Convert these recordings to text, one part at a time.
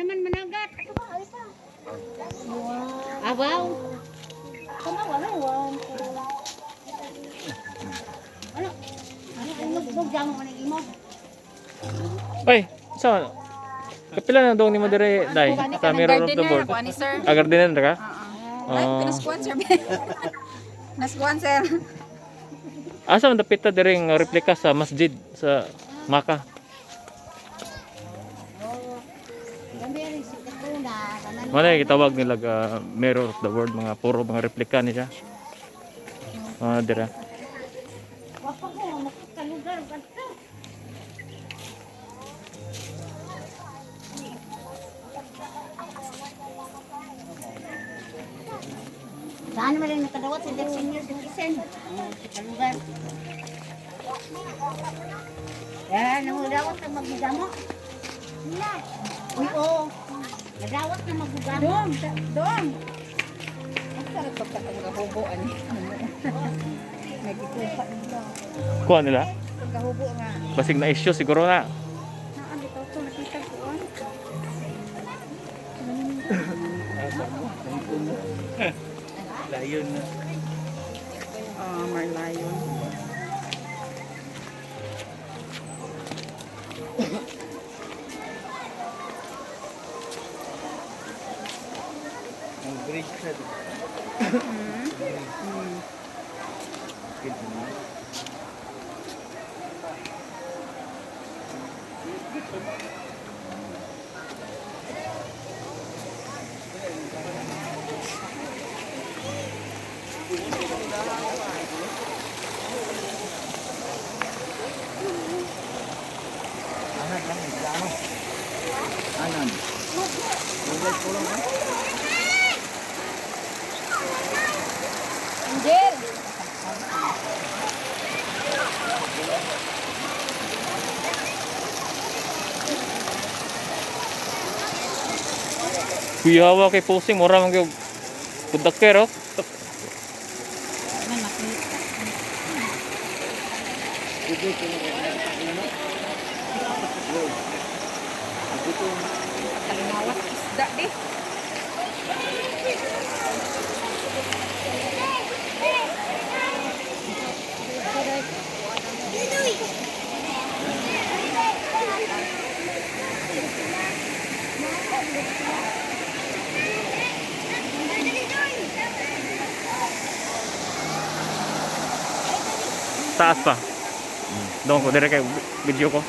Wala man managat. Abaw. Kama wala one. Two. Ano? Ano ang lugbog damo man ang imo? Ay, so kapila na dong nimo dire dai sa Mirror of the World. Kuan ni sir. Ah, gardener ka? Ay, Oh. pinaskuan sir. Naskuan sir. Asa man dapit ta dire nga replika sa masjid sa Maka? Kami rin si Katuna, tanan. Wala gitawag nila ga Mirror of the World, mga puro mga replika ni siya. Ah, dire. Wa pa ko makakalugar kadto. Saan man rin nakadawat sa Jack Senior Citizen? Ang kalugar. Yan, nangudawat ang magugamo. Uy, oo. Nadawat na magugamo. Dong, dong. Ang sarap pagkakahubo ani. Nagikupa nila. Kuha nila. Pagkahubo nga. Basig na issue siguro na. Naan bitaw to nakita ko an. Layon na. Ah, Merlion. Ang bridge na doon. Good na. Anan lang, ano? Anan. Angel. Kuyawa kay posing mura man gyud kudaker oh. Man makita. Kalinawas isda di. Taas pa. Doon ko dire kay video ko.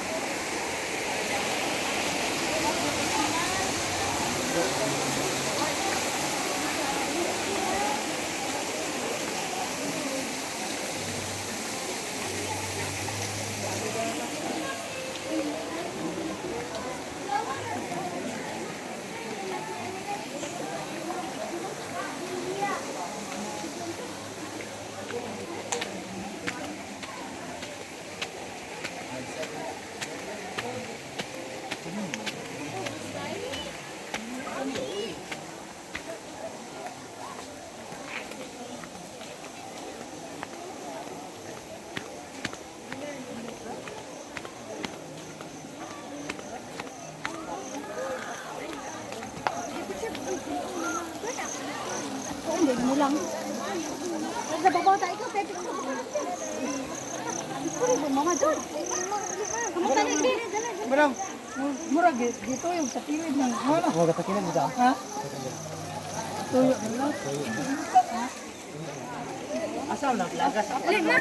Oh, hindi mo lang. Sa babaw tayo ikaw, pwede ko. Puro mo mga doon. Kamusta na ito? Madam, murag dito yung sa kilid ng ano? Mga sa kilid dito. Ha? Tuyo na lang. Asa na plaga sa Lima.